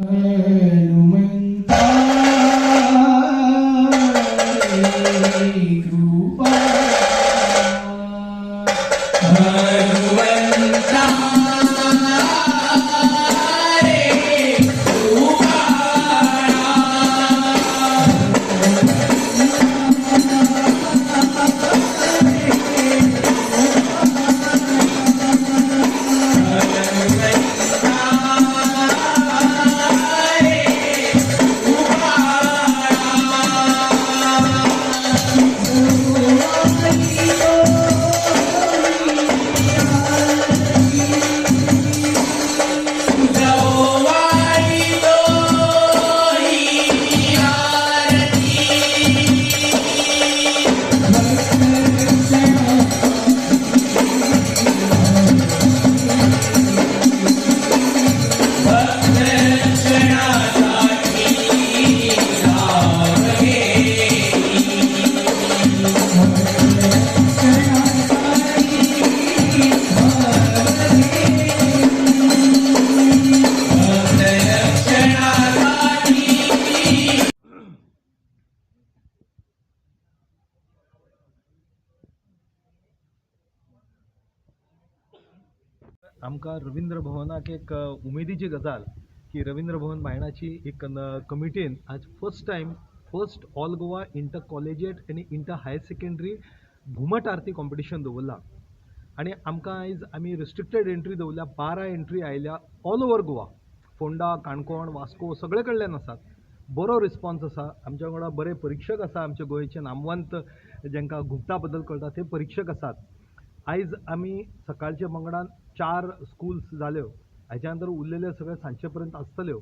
हनुमंता रे कृपा, हनुमंता रे आमकां रवींद्र भवनाक एक उमेदीची गजाल की रवींद्र भवन बायणाची एक कमिटीन आज first time first all Goa inter collegiate आनी इंटर हायर सेकेंडरी घुमट आरती कॉम्पिटिशन दवरलां आनी आमकां आयज आमी रिस्ट्रिक्टेड एंट्री दवरल्या. 12 एंट्री आयल्या ऑल ओवर गोवा, फोंडा, काणकोण, वास्को सगळे कडल्यान आसात. बरो रिस्पॉन्स आसा. आमच्या वांगडा बरे परिक्षक आसा, आमच्या गोंयचे नामवंत जांकां घुमटा बद्दल कळटा ते परिक्षक आसात. आयज आमी सकाळच्या पंगडान 4 स्कुल्स जाल्यो, हाच्या नंतर उरलेल्यो सगळे सांजचे पर्यंत आसतल्यो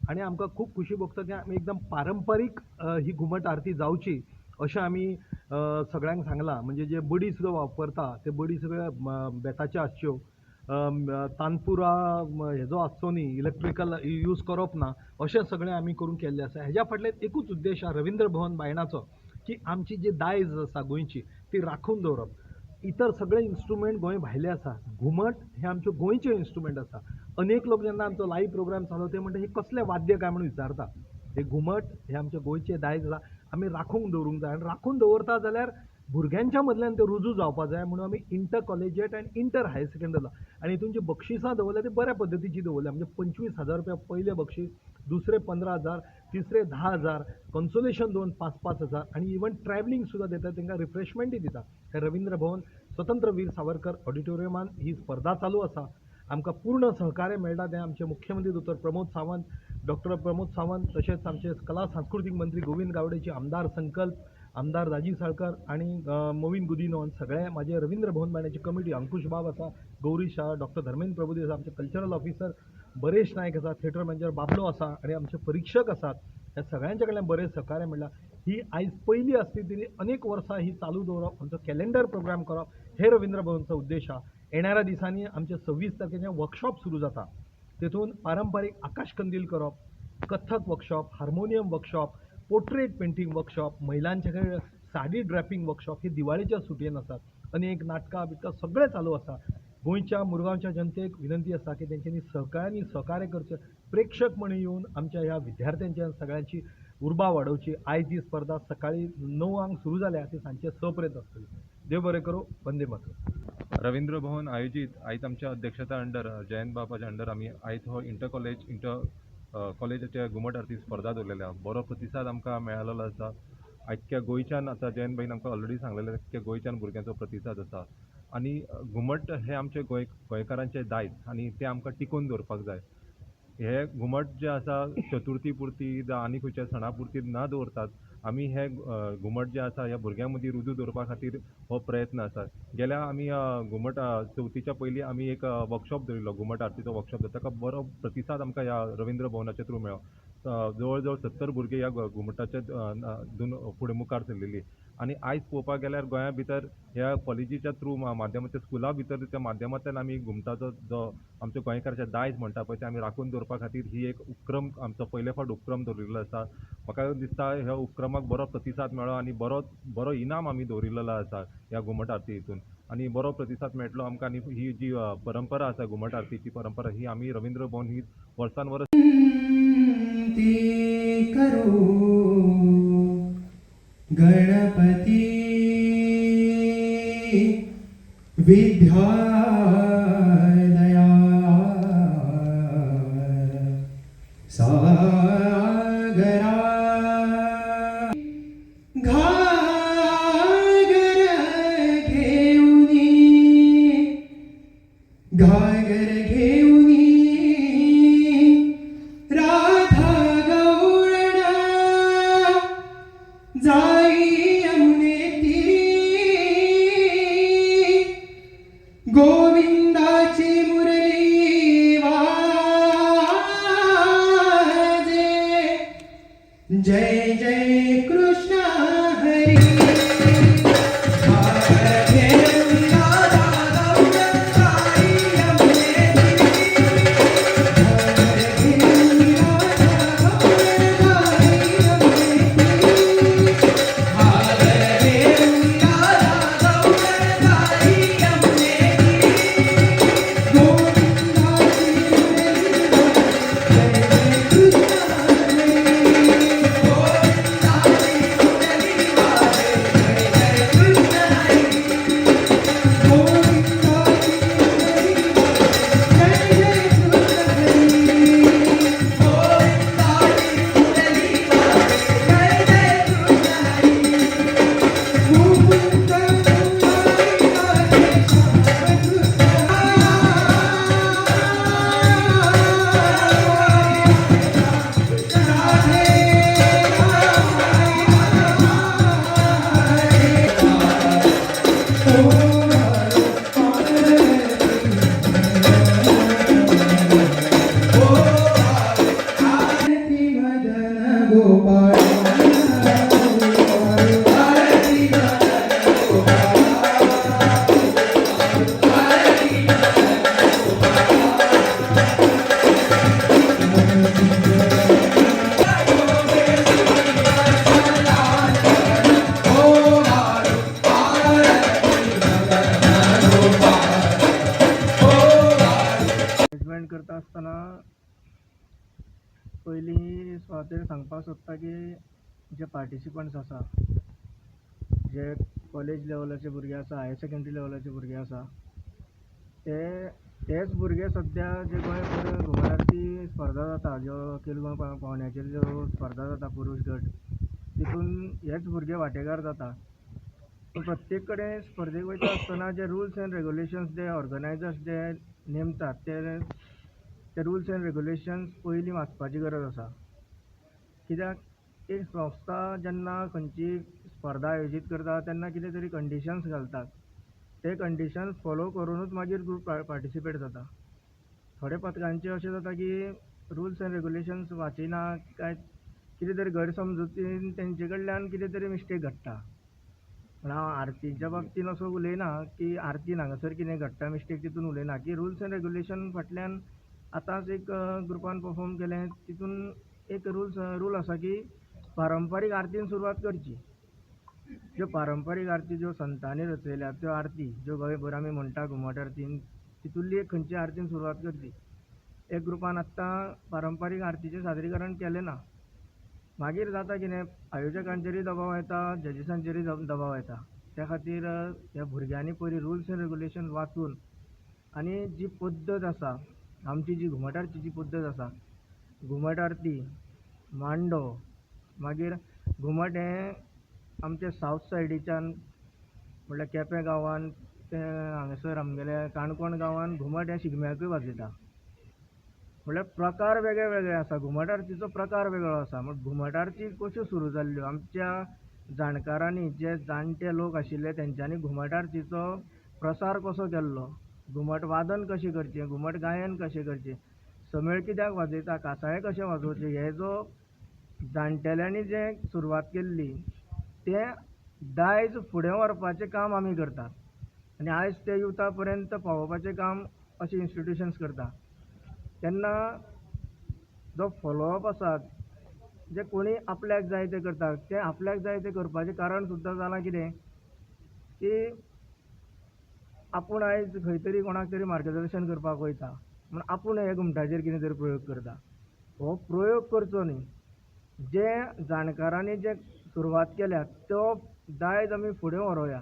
आनी आमकां खूब खुशी भोगता की आमी एकदम पारंपारीक ही घुमट आरती जावची अशें आमी सगळ्यांक सांगलां. म्हणजे जे बडी सुद्दां वापरता ते बडी सगळे बेताच्यो आसच्यो, तानपुरा हेजो आसचो न्ही, इलेक्ट्रिकल यूज करप ना, अशें सगळें आमी करून केल्लें आसा. हेज्या फाटल्यान एकूच उद्देश आसा रवींद्र भवन बायणाचो की आमची जी दायज आसा गोंयची ती राखून दवरप. इतर सगळे इन्स्ट्रुमेंट गोंय भायले आसा, घुमट हें आमचें गोंयचें इन्स्ट्रुमेंट आसा. अनेक लोक जेन्ना आमचो लायव्ह प्रोग्राम चालू ते म्हणटा हे कसलें वाद्य काय म्हणून विचारता. हे घुमट हें आमचें गोंयचें दायज आसा, आमी राखूंक दवरूंक जाय आनी राखून दवरता जाल्यार भुरग्यांच्या मदल्यान तें रुजू जावपा जाय म्हणून आमी इंटर कॉलेजिएट आनी इंटर हायर सेकेंडरी आनी हितून जी बक्षिसां दवरल्या ती बऱ्या पद्दतीची दवरल्या. म्हणजे 25,000 रुपया पयलें बक्षीस, दुसरें 15,000, तिसरें 10,000, कन्सोलेशन 2 5-5 हजार आनी इवन ट्रॅवलिंग सुद्दां दिता, तांकां रिफ्रेशमेंटय दिता. हे रवींद्र भवन स्वतंत्र वीर सावरकर ऑडिटोरियमान ही स्पर्धा चालू आसा. आमकां पूर्ण सहकार्य मेळटा तें आमचे मुख्यमंत्री दोतोर प्रमोद सावंत, डॉक्टर प्रमोद सावंत, तशेंच आमचे कला सांस्कृतीक मंत्री गोविंद गावडेची, आमदार संकल्प, आमदार राजीव साळकर आनी मोविन गुदिनो, सगळे म्हाजे रवींद्र भवन बायणाची कमिटी, अंकुश बाब आसा, गौरी शाह, डॉक्टर धर्मेंद्र प्रभुदेव आसा, आमचे कल्चरल ऑफिसर बरेश नायक आसा, थिएटर मॅनेजर बाबलो आसा आनी आमचे परिक्षक आसात. ह्या सगळ्यांच्या कडल्यान बरें सहकार्य मेळ्ळां. ही आयज पयली आसली तरी अनेक वर्सां ही चालू दवरप, आमचो कॅलेंडर प्रोग्राम करप हे रवींद्र भवनचो उद्देश आसा. येणाऱ्या दिसांनी आमचे 26 तारखेचें वर्कशॉप सुरू जाता, तेतून पारंपारीक आकाश कंदील करप, Kathak workshop, harmonium workshop, portrait painting workshop, महिलांचे कडेन साडी ड्रॅपिंग वर्कशॉप ही दिवाळीच्या सुटयेन आसात. अनेक नाटकां बिटकां सगळें चालू आसा. गोंयच्या मुरगांवच्या जनतेक विनंती आसा की तेंच्यांनी सगळ्यांनी सहकार्य करचें, प्रेक्षक म्हणून येवन आमच्या ह्या विद्यार्थ्यांच्या सगळ्यांची उर्बा वाडोवची. आयज ही स्पर्धा सकाळी 9 सुरू जाल्या ती सांजचे 6 पर्यंत आसतली. देव बरें करूं. वंदे मातरम. रवींद्र भवन आयोजीत आयज आमच्या अध्यक्षता अंडर जयंत बाबाच्या अंडर आमी आयज हो इंटर कॉलेज इंटर कॉलेजाच्या घुमट आरती स्पर्धा दवरलेल्या. बरो प्रतिसाद आमकां मेळलेलो आसा. आख्ख्या गोंयच्यान आतां जयंत भाईन आमकां ऑलरेडी सांगलेलें आख्ख्या गोंयच्यान भुरग्यांचो प्रतिसाद आसा आनी घुमट हें आमचें गोंयकारांचें दायज आनी तें आमकां टिकोवन दवरपाक जाय. हे घुमट जे आसा चतुर्थी पुरती जावं आनी खंयच्या सणा पुरती ना दवरतात, आमी हे घुमट जे आसा ह्या भुरग्यां मदीं रुजू दवरपा खातीर हो प्रयत्न आसा. गेल्या आमी घुमट चवथीच्या पयलीं आमी एक वर्कशॉप दवरिल्लो, घुमट आरतीचो वर्कशॉप, ताका बरो प्रतिसाद आमकां ह्या रवींद्र भवनाच्या थ्रू मेळ्ळो. जवळ जवळ 70 भुरगे ह्या घुमटाच्या फुडें मुखार सरलेली आनी आयज पळोवपाक गेल्यार गोंया भितर ह्या कॉलेजीच्या थ्रू माध्यमांतल्या स्कुला भितर त्या माध्यमांतल्यान आमी घुमटाचो जो आमच्या गोंयकाराचें दायज म्हणटा पळय तें आमी राखून दवरपा खातीर ही एक उपक्रम आमचो पयले फावट उपक्रम दवरिल्लो आसा. म्हाका दिसता ह्या उपक्रमाक बरो प्रतिसाद मेळ्ळो आनी बरो बरो इनाम आमी दवरिल्लो आसा ह्या घुमट आरती हितून आनी बरो प्रतिसाद मेळटलो आमकां. आनी ही जी परंपरा आसा घुमट आरतीची परंपरा ही आमी रवींद्र भवन ही वर्सान वर्स गणपती विद्यादया सागरा घागर घेऊनी, घागर घेऊनी राधा गौळण जाई यमुने तीरी, गोविंदाची मुरली वाजे, जय जय कृष्ण हरी. घागर घेऊनी राधा गौळण जाई यमुने तीरी, घागर घेऊनी राधा गौळण जाई यमुने तीरी, घागर घेऊनी राधा गौळण जाई यमुने तीरी, गोविंदाची मुरली वाजे, जय जय कृष्ण हरी. गोविंदाची मुरली वाजे, जय जय कृष्ण हरी. गोविंदाची मुरली वाजे, जय जय कृष्ण हरी. गोविंदाची मुरली वाजे, जय जय कृष्ण हरी. मुकुंद मुरारी राधे श्याम कृष्ण. राधे राधे मदन गोपाळ, आरती मदन गोपाळ, आरती मदन मॅनेजमेंट करता आसतना पयलीं सुवातेर सांगपाक सोदता की जे पार्टिसिपंट्स आसा, जे कॉलेज लेवलाचे भुरगे आसा, हायर सेकेंडरी लेवलाचे भुरगे आसा, ते तेच भुरगे सद्या जे गोंयभर घुमट आरती स्पर्धा जाता, ज्यो अखील गोंय पावंड्याचेर ज्यो स्पर्धा जाता पुरूश गट, तितून हेच भुरगे वांटेकार जाता. पूण प्रत्येक कडेन स्पर्धेक वयता आसतना जे rules and regulations J organisers जे नेमतात, ते ते रुल्स एंड रेगुलेशन्स पयलीं वाचपाची गरज आसा. कित्याक एक संस्था जेन्ना खंयची स्पर्धा आयोजीत करता तेन्ना कितें तरी कंडिशन्स घालतात. ते कंडिशन्स फोलो करुनूच मागीर ग्रूप पार्टिसिपेट जाता. थोडे पथकांचे अशें जाता की रुल्स एंड रेगुलेशन्स वाचिना काय कितें तरी गैरसमजुतीन तेंचे कडल्यान कितें तरी मिस्टेक घडटा. पूण हांव आरतीच्या बाबतीन असो उलयना की आरतीन हांगासर कितें घडटा मिस्टेक तितून उलयना, की रुल्स एंड रेगुलेशन फाटल्यान आतांच एक ग्रुपान परफॉर्म केलें, तितून एक रूल आसा की पारंपारीक आरतीन सुरवात करची. ज्यो पारंपारीक आरती ज्यो संतांनी रचयल्यात त्यो आरती ज्यो गोंयभर आमी म्हणटा घुमट आरतीन, तितूंतली एक खंयची आरतीन सुरवात करची. एक ग्रुपान आत्तां पारंपारीक आरतीचें सादरीकरण केलें ना. मागीर जाता कितें, आयोजकांचेरूय दबाव येता, जजीसांचेरूय दबाव येता. त्या खातीर ह्या भुरग्यांनी पयलीं रुल्स एंड रेगुलेशन वाचून आनी जी पद्दत आसा आमची, जी घुमट आरतीची पद्दत आसा, घुमट आरती, मांडो, मागीर घुमट हें आमच्या सावथ सायडीच्यान म्हणल्यार केपें गांवान तें हांगासर आमगेल्या काणकोण गांवान घुमट हें शिगम्याकूय वाजयता. म्हणल्यार प्रकार वेगळे वेगळे आसा, घुमट आरतीचो प्रकार वेगळो आसा. म्हण घुमट आरती कश्यो सुरू जाल्ल्यो, आमच्या जाणकारांनी जे जाणटे लोक आशिल्ले तेंच्यांनी घुमट आरतीचो प्रसार कसो केल्लो, घुमट वादन कशें करचें, घुमट गायन कशें करचें, समेळ कित्याक वाजयता, कासाळें कशें वाजोवचें, हे जो जाणटेल्यांनी जें सुरवात केल्ली तें दायज फुडें व्हरपाचें काम आमी करतात आनी आयज तें युथा पर्यंत पावोवपाचें काम अशें इन्स्टिट्युशन्स करता. तेन्ना जो फोलोअप आसा, जे कोणी आपल्याक जाय तें करता, तें आपल्याक जाय तें करपाचें कारण सुद्दां जालां कितें की आपूण आयज खंय तरी कोणाक तरी मार्गदर्शन करपाक वयता म्हूण आपूण हे घुमटाचेर कितें तरी प्रयोग करता. हो प्रयोग करचो न्ही. जे जाणकारांनी जे सुरवात केल्या तो दायज आमी फुडें व्हरोया.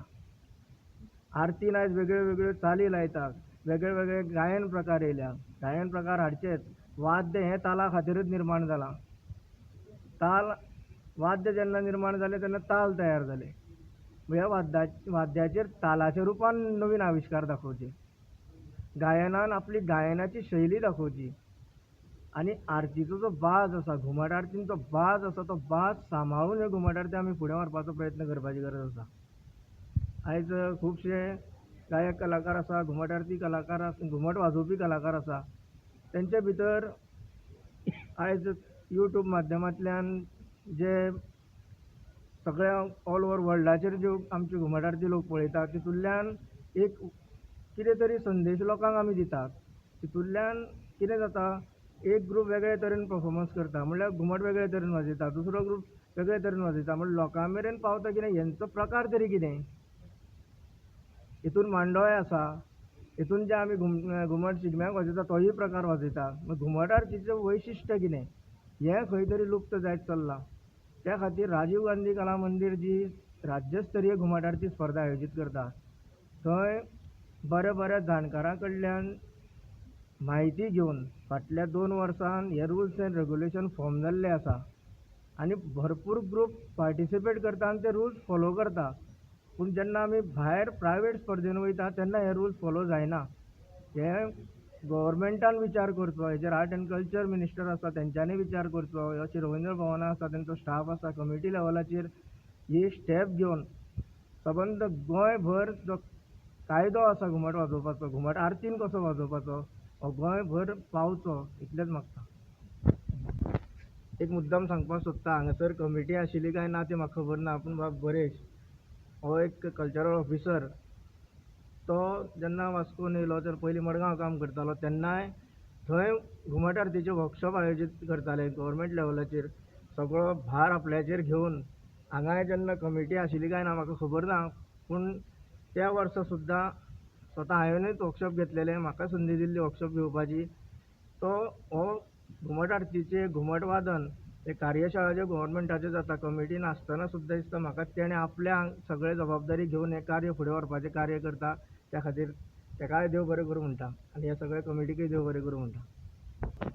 आरतीन आयज वेगळ्यो वेगळ्यो चाली लायतात, वेगळे वेगळे गायन प्रकार येयल्या. गायन प्रकार हाडचेच, वाद्य हें ताला खातीरूच निर्माण जालां. ताल वाद्य जेन्ना निर्माण जालें तेन्ना ताल तयार जाले. ह्या वाद्याचेर तालाच्या रुपान नवीन आविश्कार दाखोवचे, गायनान आपली गायनाची शैली दाखोवची आनी आरतीचो जो बाज आसा, घुमट आरतीन जो बाज आसा तो बाज सांबाळून ह्यो घुमट आरती आमी फुडें व्हरपाचो प्रयत्न करपाची गरज आसा. आयज खुबशे गायक कलाकार आसा, घुमट आरती कलाकार आसा, घुमट वाजोवपी कलाकार आसा. तेंचे भितर आयज यूट्यूब माध्यमांतल्यान जे सगळ्या ऑल ओवर वर्ल्डाचेर ज्यो आमच्यो घुमट आरती लोक पळयतात तितूंतल्यान एक कितें तरी संदेश लोकांक आमी दितात. तितूंतल्यान कितें जाता, एक ग्रूप वेगळे तरेन परफॉर्मन्स करता, म्हणल्यार घुमट वेगळे तरेन वाजयता, दुसरो ग्रूप वेगळे तरेन वाजयता, म्हणल्यार लोकां मेरेन पावता कितें हेंचो प्रकार तरी कितें. हितून मांडोय आसा, हितून जे आमी घुमट शिगम्याक वाजयता तोय प्रकार वाजयता. घुमट आरतीचें वैशिश्ट कितें हें खंय तरी लुप्त जायत चल्लां. त्या खातीर राजीव गांधी कला मंदीर जी राज्यस्तरीय घुमट आरती स्पर्धा आयोजीत करता थंय बऱ्या बऱ्या जाणकारां कडल्यान म्हायती घेवन फाटल्या 2 वर्सान हे रुल्स एंड रेगुलेशन फॉर्म जाल्ले आसा आनी भरपूर ग्रूप पार्टिसिपेट करता आनी ते रुल्स फॉलो करता. पूण जेन्ना आमी भायर प्रायवेट स्पर्धेन वयता तेन्ना हे रुल्स फॉलो जायना. हे गव्हर्मेंटान विचार करचो, हेजेर आर्ट एंड कल्चर मिनिस्टर आसा तेंच्यांनी विचार करचो, अशें रवींद्र भवना आसा तेंचो स्टाफ आसा, कमिटी लेवलाचेर ही स्टेप घेवन सबंद गोंयभर जो कायदो आसा घुमट वाजोवपाचो, घुमट आरतीन कसो वाजोवपाचो हो गोंयभर पावचो इतलेंच मागता. एक मुद्दाम सांगपाक सोदता, हांगासर कमिटी आशिल्ली काय ना ती म्हाका खबर ना, पूण बाब बरेश हो एक कल्चरल ऑफिसर, तो जेन्ना वास्कोन येयलो तर पयलीं मडगांव काम करतालो तेन्नाय थंय घुमट आरतीचे वर्कशॉप आयोजीत करताले गव्हर्मेंट लेवलाचेर. सगळो भार आपल्याचेर घेवन हांगाय जेन्ना कमिटी आशिल्ली काय ना म्हाका खबर ना, पूण त्या वर्सा सुद्दां स्वता हांवेनूच वर्कशॉप घेतलेले, म्हाका संदी दिल्ली वर्कशॉप घेवपाची. तो हो घुमट आरतीचे घुमट वादन हे कार्यशाळा ज्यो गव्हर्मेंटाच्यो जाता कमिटी नासतना सुद्दां दिसता म्हाका तेणें आपल्या सगळे जबाबदारी घेवन हें कार्य फुडें व्हरपाचें कार्य करता. त्या खातीर तेकाय देव बरें करूं म्हणटा आनी ह्या सगळ्या कमिटीकय देव बरें करूं म्हणटा.